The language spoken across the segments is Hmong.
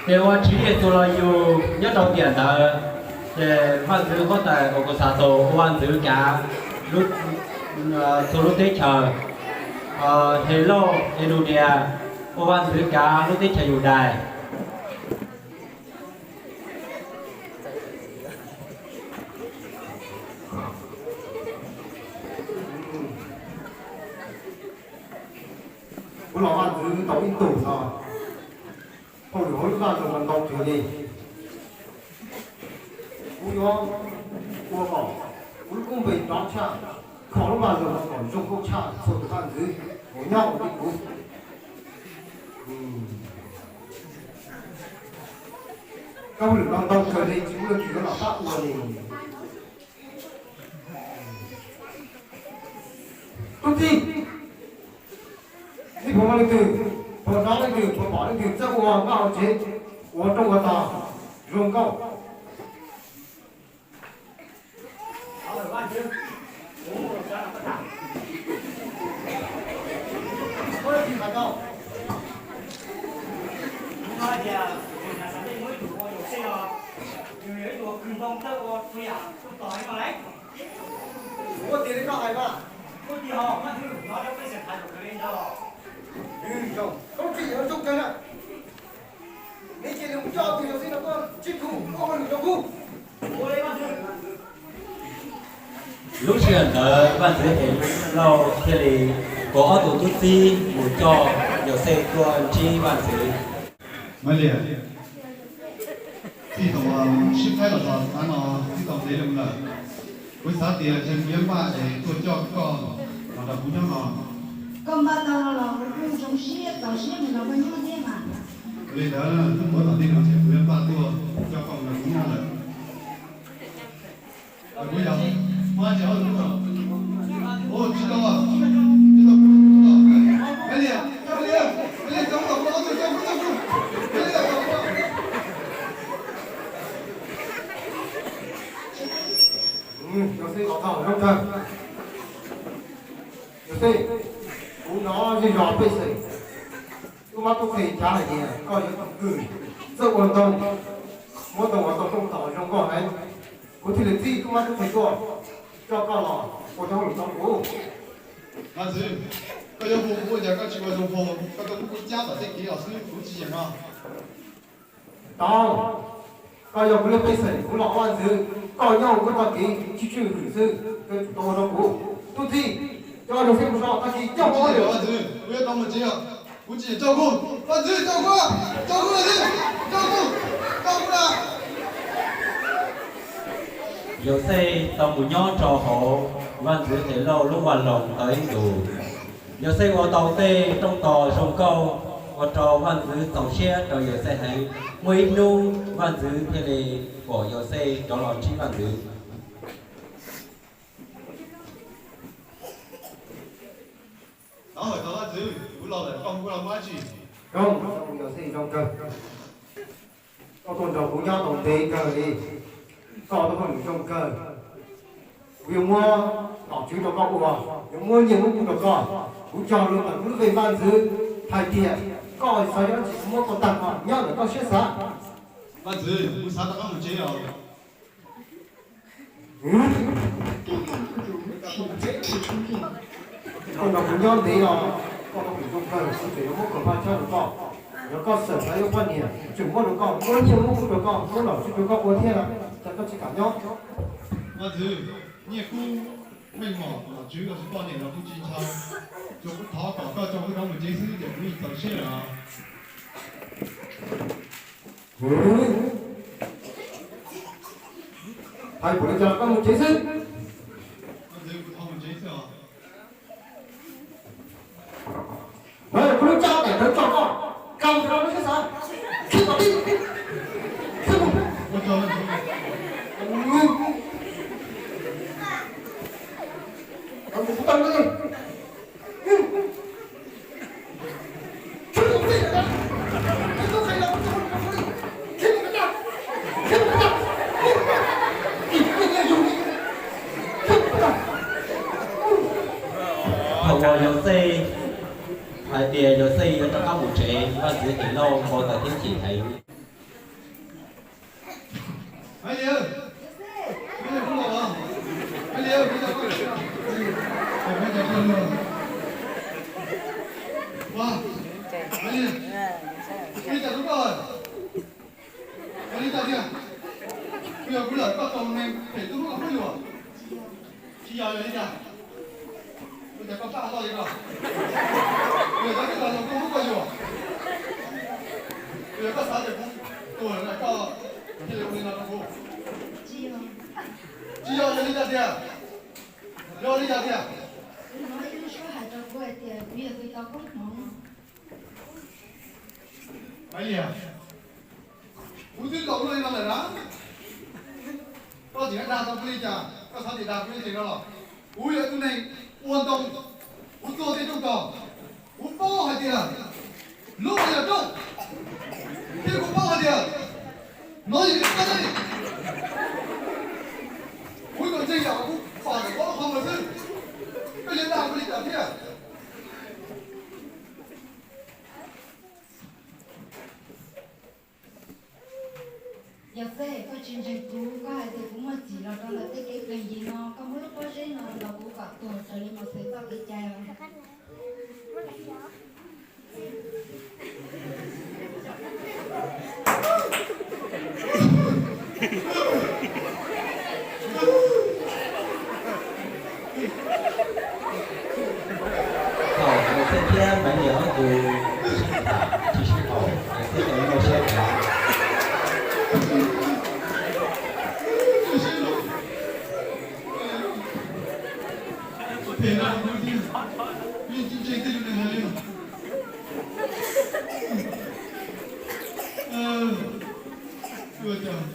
Ces ua Tswv Yexus los yug nyob rau tiam ntawd, ces vaj ntxwv huab tais Augustatus ua vaj ntxwv kav lub, txhua lub teb chaws. Helauj Heludias ua vaj ntxwv kav lub teb chaws Yudais. Kuv los vaj ntxwv tau ib tug no, hauj lwm hauv lub vaj loog mas ntau kawg li. Kuv yuav ua kom kuv lub koob npe nrov tshaj, kho lub vaj loog kom zoo nkauj tshaj txhua tus vaj ntxwv uas nyob hauv ntiaj teb. Koj hauj lwm no ntau kawg li, tsis muaj leej twg yuav los pab ua li. Tub txib, nej puas muaj leej twg, puas hnov leej twg, puas pom leej twg txawj ua vaj ua tsev, ua rooj ua tog zoo nkauj? Ua tiag li koj hais mas. Ua tiag, vaj ntxwv, no yog pej xeem hais kom kawg li ntag. Koj tsis yog zoo kawg na. Neb cia li mus coj tus Yauxej no tuaj tsib tug ua hauj lwm rau kuv. Lub sij hawm ntawd vaj ntxwv Helauj thiaj li kom ob tug tub txib mus coj Yauxej tuaj ntsib vaj ntxwv. Maiv Liam, txij thaum sib faib los txog tav no txij tau ntev loo lawm, kuv xav tias ntshe kuv yuav npaj es tuaj coj koj los nrog kuv nyob no. Koj npaj tau no los kuv kuj zoo siab txaus siab mus nrog koj nyob thiab mas. Li ntawd kuv muab tom ntej no ntshe kuv yuav npaj tuaj coj koj mus nrog kuv nyob lawm. Kuv yog, muab tsis ob tug, tsis tau, tsis tau, Maiv Liam, Maiv Liam, Maiv Liam, coj kuv, coj kuv, coj kuv, Maiv Liam, coj kuv. Yauxej, kuv hnov zej zog pej xeem tub mab tub qhe cav hais tias koj yog tus kws txawj ua ntoo, muab ntoo ua tau rooj tog zoo nkauj heev. Kuv thiaj li txib tub mab tub qhe tuaj coj koj los ua cov hauj lwm rau kuv. Vaj ntxwv, koj yuav hu kuv ua cas koj tsis ua zoo hu, koj tuaj muab kuv cab tom tej kev los xwb kuv tsis yeem no. Tau, koj yog kuv lub pej xeem, kuv los ua vaj ntxwv, koj nyob kuv txoj kev tswj tswj hwm xwb, koj tsum tau ua rau kuv. Tub txib, coj Yauxej mus so, tag kis coj kuv. Vaj ntxwv, kuv yuav tau mus tsev os. Kuv tsis coj kuv, vaj ntxwv, coj kuv, coj kuv los xwb, coj kuv, coj kuv na. Yauxej tau mus nyob rau hauv vaj ntxwv Helauj lub vaj loog tau ib ntus. Yauxej ua tau tej rooj tog zoo nkauj, ua rau vaj ntxwv txaus siab rau Yauxej heev. Muaj ib hnub vaj ntxwv thiaj li kom Yauxej rov los ntsib vaj ntxwv. Tau, vaj ntxwv, kuv los lawm, koj hu kuv los muaj dab tsi? Zoo, Yauxej zoo kawg. Koj tuaj nrog kuv nyob tau ntev kawg li, koj ua tau hauj lwm zoo kawg. Kuv yuav muab nom tswv rau koj ua, yuav muab nyiaj muab kub rau koj. Kuv cog lus ntawm kuv lub npe vaj ntxwv hais tias koj xav yog dab tsi kuv muab koj tag nrho nyob ntawm koj siab xav. Vaj ntxwv, kuv xav rov qab mus tsev os. Koj nrog kuv nyob ntev no, koj tau hauj lwm zoo kawg, kuv tseem yuav muab kom paj tshab rau koj. Yog koj xav yuav poj niam, tseem muab rau koj, muab nyiaj muab kub rau koj, muab nom tswv rau koj ua thiab, cas koj tsis kam nyob? Vaj ntxwv, nyiaj kub, meej mom, nom tswv los sis poj niam los kuv tsis ntshaw, tsuas kuv thov kom koj coj kuv rov mus tsev xwb ces kuv yeej txaus siab lawm. Hais npaum li cas koj mus tsev xwb. Kuv lub tsab daim ntawv tso koj, kag mus rau lub siab xav, khib kom tib, khib mus. Mus kuv tau li. Thaum uas Yauxej hais tias Yauxej yuav rov qab mus tsev, vaj ntxwv Helauj npau taws thiab chim heev. Maiv Liag, Maiv Liag, kuv los os. Maiv Liag, kuv los os. Maiv Liag, kuv li cas rau koj? Yog li cas tiag? Kuv yog kuv lawm koj tau neeg phem tub hlub koj pab yuav? Tsis yog, yog li cas? Ua cas koj pab loj li no? Kuv yog cov tij laug los koj hlub koj yuav? Kuv yog koj xav tias kuv tuag lawm koj thiaj li ua li no rau kuv? Tsis yog, yog li cas tiag? Yog li cas tiag? Maiv Liag, kuv twb ntaus luaj li no lawm na, koj tseem dag tau kuv li cas? Koj xav tias dag kuv li cas no los? Kuv yog tus neeg ua ntoo, kuv txua tej rooj tog, kuv paub hais tias lub no yog rooj, thiab kuv paub hais tias no yog koj li. Kuv tsuas ntseeg yam kuv pom ntawm kuv lub qhov muag xwb, koj yuav dag kuv li cas thiab? Yog xwb koj tsis ntseeg kuv, koj hais tias kuv muaj txim los rau ntawm tej kev pheej yig no, koj muab lub pob zeb no ntaus kuv kom tuag raws li Mauxes txoj kev cai os. Thaum Mauxes thiab Maiv Liag ob tug sib tham tsis sib haum, Mauxes tau nrog siab heev. Ua cas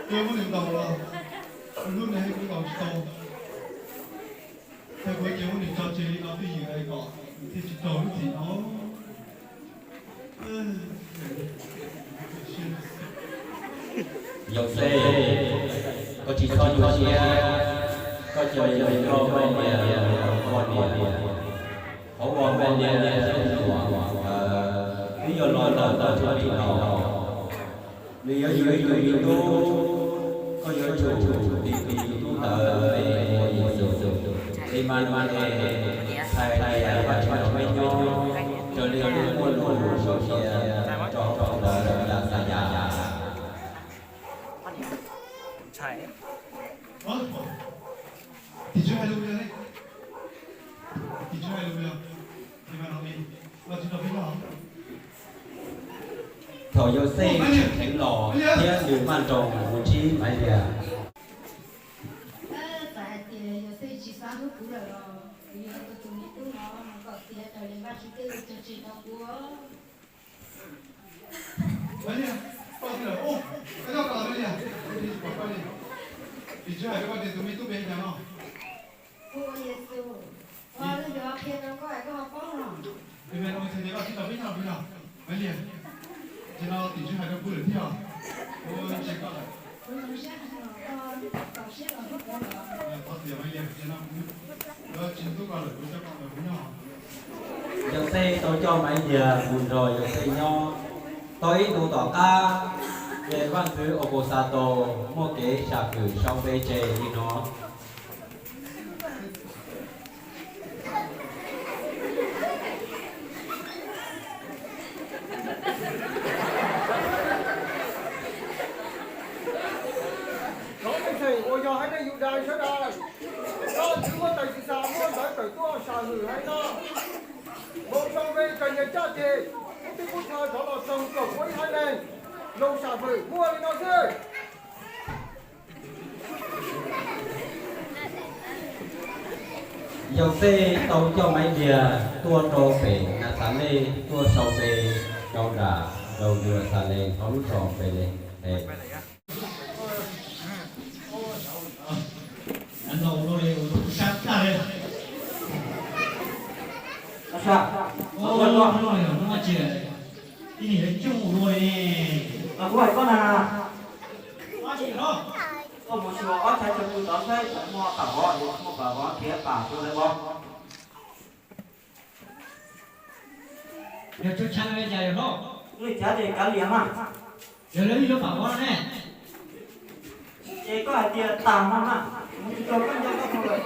kuv muab nws ntaus los kuv hlub nws heev kuv ntaus tsis tau. Thaum kuv ces muab nws tso tseg li no twj ywm hais kom nws thiaj tsis raug lub txim no. Yauxej, koj tsis txhob nyuaj siab, koj cov yawg yog Maiv Liag poj niam, qhov uas Maiv Liag xeeb txuas ntawd twb yog los tawm ntawm tsua tim no. Nws yuav yug ib tug me tub, koj yuav tsum tis tus me tub ntawd ua Yexus, Emanuees, txhais hais tias Vajtswv nrog peb nyob, raws li lub muaj lus sau cia rau phau ntawv Yaxayas. Thaum Yauxej tseem dheev los thiab nws maj nroos mus ntsib Maiv Liag. Txawm hais tias Yauxej tsis xav hlub kuv lawm los kuv yuav tus me tub no mus kom tiav raws li Vajtswv tej lus cog tseg rau kuv. Maiv Liag, koj twb lawm, koj nyob ko los Maiv Liag, tsis pom koj li. Tim tswv hais rau koj tias tus me tub npe cas no? Kuv ua Yexus, ua li yuav qhia rau koj es koj ho paub no. Tus me no txhais tias koj tsis tau peb nyob los puas yog? Maiv Liag, ces no tim tswv hais rau kuv lawm thiab os. Kuv ntse koj lawm. Kuv zoo siab heev los koj txaus siab los hlub kuv lawm. Thov txim Maiv Liag, ces no kuv yuav tsis ntxub koj lawm, kuv coj koj mus nrog kuv nyob. Yauxej tau coj Maiv Liag mus nrog Yauxej nyob tau ib ntu tom qab, ces vaj ntxwv Auguxatos muaj kev sam hwm sau npe tseg li no. Cov neeg tseem uas yog haiv neeg Yudas sawv daws, koj twb muab tais Sisa muab ntawv tawm tuaj sam hwm haiv no. Mus sau npe raws nyias caj ces, kub tib kub chaw rov los txog txaus ua ib haiv neeg zoo sam hwm, muaj li no xwb. Yauxej tau coj Maiv Liag tuaj rau pem Naxales, tuaj sau npe rau nram nroog Yeluxalees hauv lub zos Npelehees. Koj mus xyuas ob sab chaw pw tod saib puas muaj pam vov, muaj pam vov nrhiav pam rau lawv pov. Yog tsuas tshaj no li cas yog hlob? Li cas ces kav liam mas. Yog li lub pam ua no ne, ces koj hais tias tas no na, mus tsis tau koj nco koj tau lawm.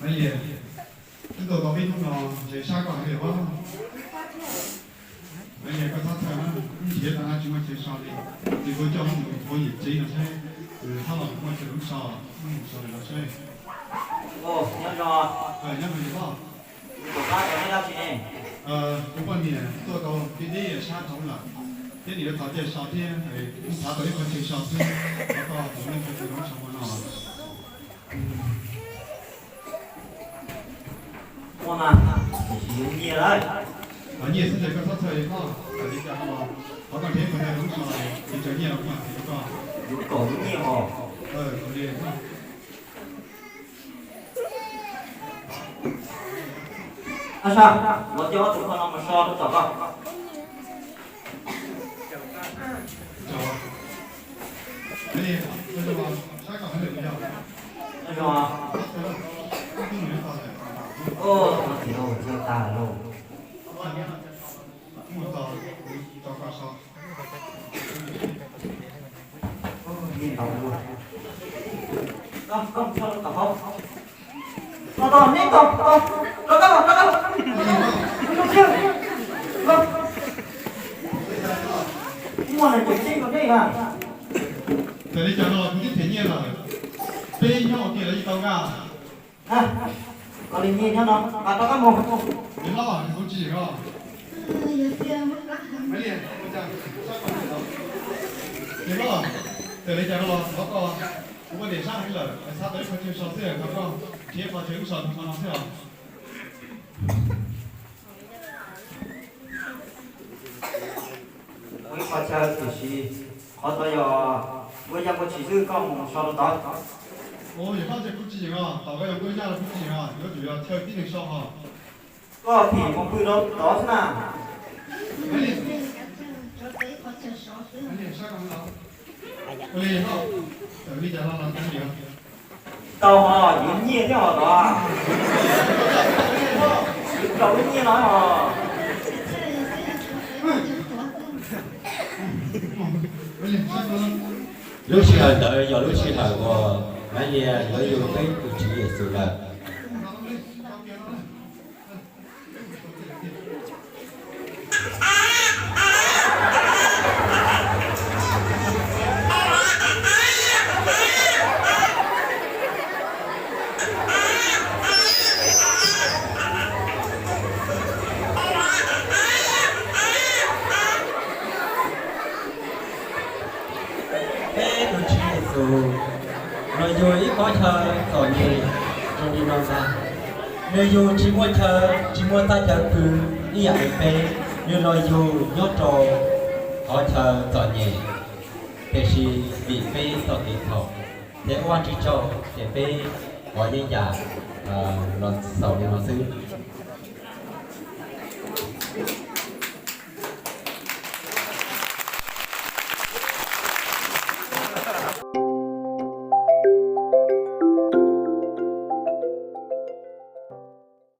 Maiv Liag, wb tuaj tau peb hnub no, ntshe sab koj heev li os. Maiv Liag, koj txhob txhawj na, wb nrhiav tau no tsis muaj chaw so li, ces kuv coj wb mus ua yim tsev no seb, txhob los muaj chaw rau wb so, wb mus so lawm no seb. Nyob zoo, nyob zoo os. Kuv poj niam tuaj tau deb deb sab dhau lawm, thiab nim yuav thov caw so thiab, wb xav tau ib qho chaw so xwb, thov koj tus neeg ua chaw rau wb so ua no. Ua mas, tiam sis yuav nyiaj lawm. Los nyiaj xwb ces koj txhob txhawj li koj, txawm li cas los thov koj nrhiav ib qho chaw rau wb so, ces txawm nyiaj los kuv mam nrhiav rau koj. Yuav kom yuav nyiaj os. Ab Sab, los coj ob tug ko no mus so rau tom koj. Ua, tag lauj. Neb tau, tau, rov qab los, rov qab los. Muaj neeg cem tseeb rau nej na. Txawm li cas no los kuv twb them nyiaj lawm, peb nyob ua ke los yeej tau nkag. Koj li nyiaj nyob no, rov qab mus. Niam hlob, kuv tsis yeem os. Niam hlob, txawm li cas no los thov koj, kuv poj niam sab heev lawm, xav tau ib qho chaw so xwb, thov koj nrhiav qhov chaw wb so tus qhov no xwb os. Muaj ib qho chaw tiam sis qhov tod yog nkuaj yaj nkuaj tshis xwb, koj mus so rau tod. Ua, yog koj tias kuv tsis yeem os, thaum koj yog nkuaj yaj los kuv tsis yeem os, yuav tsum yog chaw tib neeg so hos. Koj thim mus pw rau tod xwb na. Ua li, txawm li cas los tau hos, yuav nyiaj thiab hos tod. Yuav rau lub nyiaj no hos. Lub sij hawm ntawd yog lub sij hawm uas Maiv Liag yuav yug peb tus Tswv Yexus lawm. Peb tus Tswv Yexus los yug ib qhov chaw txom nyem zoo li no ntag. Nws yug tsis muaj chaw, tsis muaj txaj chaw pw ib yam li peb, nws los yug nyob rau qhov chaw txom nyem, tiam sis vim peb txoj kev txhaum, ces ua Vajtswv tsaug ces peb ho yeej yam los xaus li no xwb.